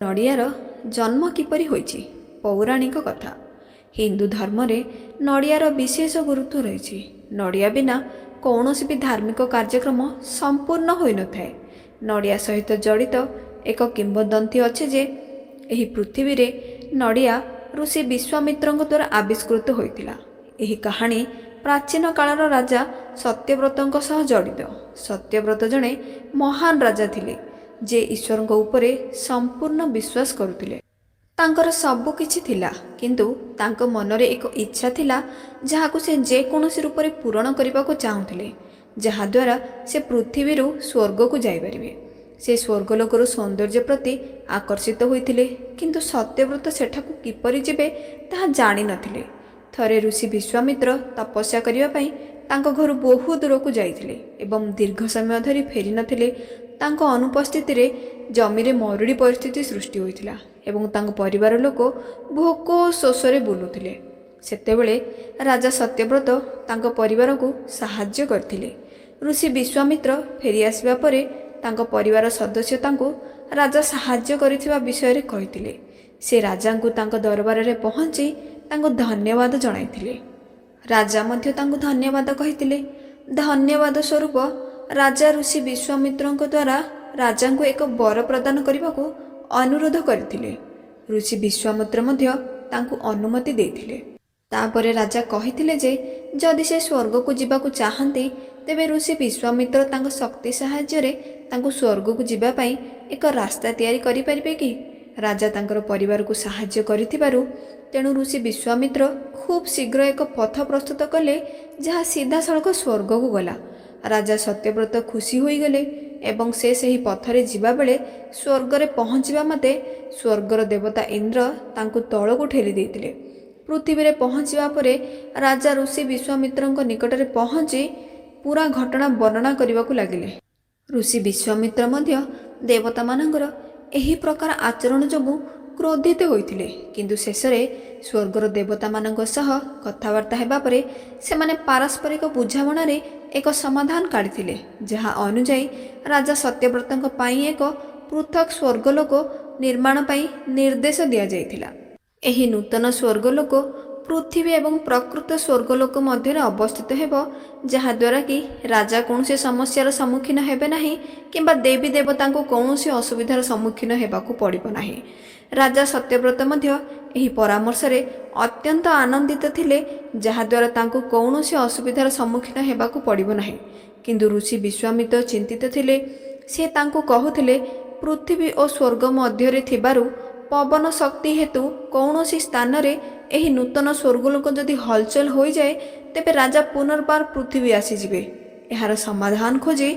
ନଡ଼ିଆର ଜନ୍ମ କିପରି ହୋଇଛି? ପୌରାଣିକ କଥା। ହିନ୍ଦୁ ଧର୍ମରେ ନଡ଼ିଆର ବିଶେଷ ଗୁରୁତ୍ୱ ରହିଛି। ନଡ଼ିଆ ବିନା କୌଣସି ବି ଧାର୍ମିକ କାର୍ଯ୍ୟକ୍ରମ ସମ୍ପୂର୍ଣ୍ଣ ହୋଇନଥାଏ। ନଡ଼ିଆ ସହିତ ଜଡ଼ିତ ଏକ କିମ୍ବଦନ୍ତୀ ଅଛି ଯେ ଏହି ପୃଥିବୀରେ ନଡ଼ିଆ ଋଷି ବିଶ୍ୱାମିତ୍ରଙ୍କ ଦ୍ୱାରା ଆବିଷ୍କୃତ ହୋଇଥିଲା। ଏହି କାହାଣୀ ପ୍ରାଚୀନ କାଳର ରାଜା ସତ୍ୟବ୍ରତଙ୍କ ସହ ଜଡ଼ିତ। ସତ୍ୟବ୍ରତ ଜଣେ ମହାନ ରାଜା ଥିଲେ, ଯେ ଈଶ୍ୱରଙ୍କ ଉପରେ ସମ୍ପୂର୍ଣ୍ଣ ବିଶ୍ୱାସ କରୁଥିଲେ। ତାଙ୍କର ସବୁ କିଛି ଥିଲା, କିନ୍ତୁ ତାଙ୍କ ମନରେ ଏକ ଇଚ୍ଛା ଥିଲା ଯାହାକୁ ସେ ଯେକୌଣସି ରୂପରେ ପୂରଣ କରିବାକୁ ଚାହୁଁଥିଲେ, ଯାହାଦ୍ୱାରା ସେ ପୃଥିବୀରୁ ସ୍ୱର୍ଗକୁ ଯାଇପାରିବେ। ସେ ସ୍ୱର୍ଗଲୋକର ସୌନ୍ଦର୍ଯ୍ୟ ପ୍ରତି ଆକର୍ଷିତ ହୋଇଥିଲେ, କିନ୍ତୁ ସତ୍ୟବ୍ରତ ସେଠାକୁ କିପରି ଯିବେ ତାହା ଜାଣିନଥିଲେ। ଥରେ ଋଷି ବିଶ୍ୱାମିତ୍ର ତପସ୍ୟା କରିବା ପାଇଁ ତାଙ୍କ ଘରୁ ବହୁ ଦୂରକୁ ଯାଇଥିଲେ ଏବଂ ଦୀର୍ଘ ସମୟ ଧରି ଫେରିନଥିଲେ। ତାଙ୍କ ଅନୁପସ୍ଥିତିରେ ଜମିରେ ମରୁଡ଼ି ପରିସ୍ଥିତି ସୃଷ୍ଟି ହୋଇଥିଲା ଏବଂ ତାଙ୍କ ପରିବାର ଲୋକ ଭୋକ ଶୋଷରେ ବୁଲୁଥିଲେ। ସେତେବେଳେ ରାଜା ସତ୍ୟବ୍ରତ ତାଙ୍କ ପରିବାରକୁ ସାହାଯ୍ୟ କରିଥିଲେ। ଋଷି ବିଶ୍ୱାମିତ୍ର ଫେରିଆସିବା ପରେ ତାଙ୍କ ପରିବାର ସଦସ୍ୟ ତାଙ୍କୁ ରାଜା ସାହାଯ୍ୟ କରିଥିବା ବିଷୟରେ କହିଥିଲେ। ସେ ରାଜାଙ୍କୁ ତାଙ୍କ ଦରବାରରେ ପହଞ୍ଚି ତାଙ୍କୁ ଧନ୍ୟବାଦ ଜଣାଇଥିଲେ। ରାଜା ମଧ୍ୟ ତାଙ୍କୁ ଧନ୍ୟବାଦ କହିଥିଲେ। ଧନ୍ୟବାଦ ସ୍ୱରୂପ ରାଜା ଋଷି ବିଶ୍ୱାମିତ୍ରଙ୍କ ଦ୍ୱାରା ରାଜାଙ୍କୁ ଏକ ବର ପ୍ରଦାନ କରିବାକୁ ଅନୁରୋଧ କରିଥିଲେ। ଋଷି ବିଶ୍ୱାମିତ୍ର ମଧ୍ୟ ତାଙ୍କୁ ଅନୁମତି ଦେଇଥିଲେ। ତାପରେ ରାଜା କହିଥିଲେ ଯେ ଯଦି ସେ ସ୍ୱର୍ଗକୁ ଯିବାକୁ ଚାହାନ୍ତି, ତେବେ ଋଷି ବିଶ୍ୱାମିତ୍ର ତାଙ୍କ ଶକ୍ତି ସାହାଯ୍ୟରେ ତାଙ୍କୁ ସ୍ୱର୍ଗକୁ ଯିବା ପାଇଁ ଏକ ରାସ୍ତା ତିଆରି କରିପାରିବେ କି? ରାଜା ତାଙ୍କର ପରିବାରକୁ ସାହାଯ୍ୟ କରିଥିବାରୁ ତେଣୁ ଋଷି ବିଶ୍ୱାମିତ୍ର ଖୁବ୍ ଶୀଘ୍ର ଏକ ପଥ ପ୍ରସ୍ତୁତ କଲେ, ଯାହା ସିଧାସଳଖ ସ୍ୱର୍ଗକୁ ଗଲା। ରାଜା ସତ୍ୟବ୍ରତ ଖୁସି ହୋଇଗଲେ ଏବଂ ସେ ସେହି ପଥରେ ଯିବାବେଳେ ସ୍ୱର୍ଗରେ ପହଞ୍ଚିବା ମାତ୍ରେ ସ୍ୱର୍ଗର ଦେବତା ଇନ୍ଦ୍ର ତାଙ୍କୁ ତଳକୁ ଠେଲି ଦେଇଥିଲେ। ପୃଥିବୀରେ ପହଞ୍ଚିବା ପରେ ରାଜା ଋଷି ବିଶ୍ୱାମିତ୍ରଙ୍କ ନିକଟରେ ପହଞ୍ଚି ପୁରା ଘଟଣା ବର୍ଣ୍ଣନା କରିବାକୁ ଲାଗିଲେ। ଋଷି ବିଶ୍ୱାମିତ୍ର ମଧ୍ୟ ଦେବତାମାନଙ୍କର ଏହି ପ୍ରକାର ଆଚରଣ ଯୋଗୁଁ କ୍ରୋଧିତ ହୋଇଥିଲେ, କିନ୍ତୁ ଶେଷରେ ସ୍ୱର୍ଗର ଦେବତାମାନଙ୍କ ସହ କଥାବାର୍ତ୍ତା ହେବା ପରେ ସେମାନେ ପାରସ୍ପରିକ ବୁଝାମଣାରେ ଏକ ସମାଧାନ କାଢ଼ିଥିଲେ, ଯାହା ଅନୁଯାୟୀ ରାଜା ସତ୍ୟବ୍ରତଙ୍କ ପାଇଁ ଏକ ପୃଥକ୍ ସ୍ୱର୍ଗଲୋକ ନିର୍ମାଣ ପାଇଁ ନିର୍ଦ୍ଦେଶ ଦିଆଯାଇଥିଲା। ଏହି ନୂତନ ସ୍ୱର୍ଗଲୋକ ପୃଥିବୀ ଏବଂ ପ୍ରକୃତ ସ୍ୱର୍ଗଲୋକ ମଧ୍ୟରେ ଅବସ୍ଥିତ ହେବ, ଯାହାଦ୍ୱାରା କି ରାଜା କୌଣସି ସମସ୍ୟାର ସମ୍ମୁଖୀନ ହେବେ ନାହିଁ କିମ୍ବା ଦେବୀ ଦେବତାଙ୍କୁ କୌଣସି ଅସୁବିଧାର ସମ୍ମୁଖୀନ ହେବାକୁ ପଡ଼ିବ ନାହିଁ। ରାଜା ସତ୍ୟବ୍ରତ ମଧ୍ୟ ଏହି ପରାମର୍ଶରେ ଅତ୍ୟନ୍ତ ଆନନ୍ଦିତ ଥିଲେ, ଯାହାଦ୍ୱାରା ତାଙ୍କୁ କୌଣସି ଅସୁବିଧାର ସମ୍ମୁଖୀନ ହେବାକୁ ପଡ଼ିବ ନାହିଁ। କିନ୍ତୁ ଋଷି ବିଶ୍ୱାମିତ୍ର ଚିନ୍ତିତ ଥିଲେ। ସେ ତାଙ୍କୁ କହୁଥିଲେ, ପୃଥିବୀ ଓ ସ୍ୱର୍ଗ ମଧ୍ୟରେ ଥିବାରୁ ପବନ ଶକ୍ତି ହେତୁ କୌଣସି ସ୍ଥାନରେ ଏହି ନୂତନ ସ୍ୱର୍ଗଲୋକ ଯଦି ହଲଚଲ ହୋଇଯାଏ, ତେବେ ରାଜା ପୁନର୍ବାର ପୃଥିବୀ ଆସିଯିବେ। ଏହାର ସମାଧାନ ଖୋଜି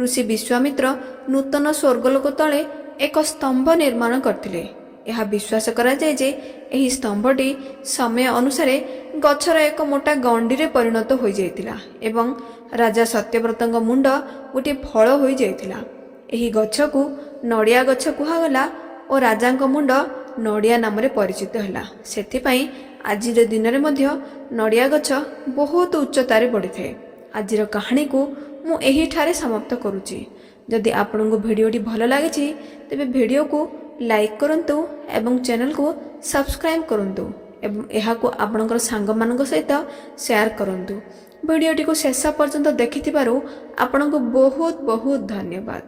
ଋଷି ବିଶ୍ୱାମିତ୍ର ନୂତନ ସ୍ୱର୍ଗଲୋକ ତଳେ ଏକ ସ୍ତମ୍ଭ ନିର୍ମାଣ କରିଥିଲେ। ଏହା ବିଶ୍ୱାସ କରାଯାଏ ଯେ ଏହି ସ୍ତମ୍ଭଟି ସମୟ ଅନୁସାରେ ଗଛର ଏକ ମୋଟା ଗଣ୍ଡିରେ ପରିଣତ ହୋଇଯାଇଥିଲା ଏବଂ ରାଜା ସତ୍ୟବ୍ରତଙ୍କ ମୁଣ୍ଡ ଗୋଟିଏ ଫଳ ହୋଇଯାଇଥିଲା। ଏହି ଗଛକୁ ନଡ଼ିଆ ଗଛ କୁହାଗଲା ଓ ରାଜାଙ୍କ ମୁଣ୍ଡ ନଡ଼ିଆ ନାମରେ ପରିଚିତ ହେଲା। ସେଥିପାଇଁ ଆଜିର ଦିନରେ ମଧ୍ୟ ନଡ଼ିଆ ଗଛ ବହୁତ ଉଚ୍ଚତାରେ ବଢ଼ିଥାଏ। ଆଜିର କାହାଣୀକୁ ମୁଁ ଏହିଠାରେ ସମାପ୍ତ କରୁଛି। ଯଦି ଆପଣଙ୍କୁ ଭିଡ଼ିଓଟି ଭଲ ଲାଗିଛି, ତେବେ ଭିଡ଼ିଓକୁ ଲାଇକ୍ କରନ୍ତୁ ଏବଂ ଚ୍ୟାନେଲକୁ ସବସ୍କ୍ରାଇବ୍ କରନ୍ତୁ ଏବଂ ଏହାକୁ ଆପଣଙ୍କର ସାଙ୍ଗମାନଙ୍କ ସହିତ ସେୟାର କରନ୍ତୁ। ଭିଡ଼ିଓଟିକୁ ଶେଷ ପର୍ଯ୍ୟନ୍ତ ଦେଖିଥିବାରୁ ଆପଣଙ୍କୁ ବହୁତ ବହୁତ ଧନ୍ୟବାଦ।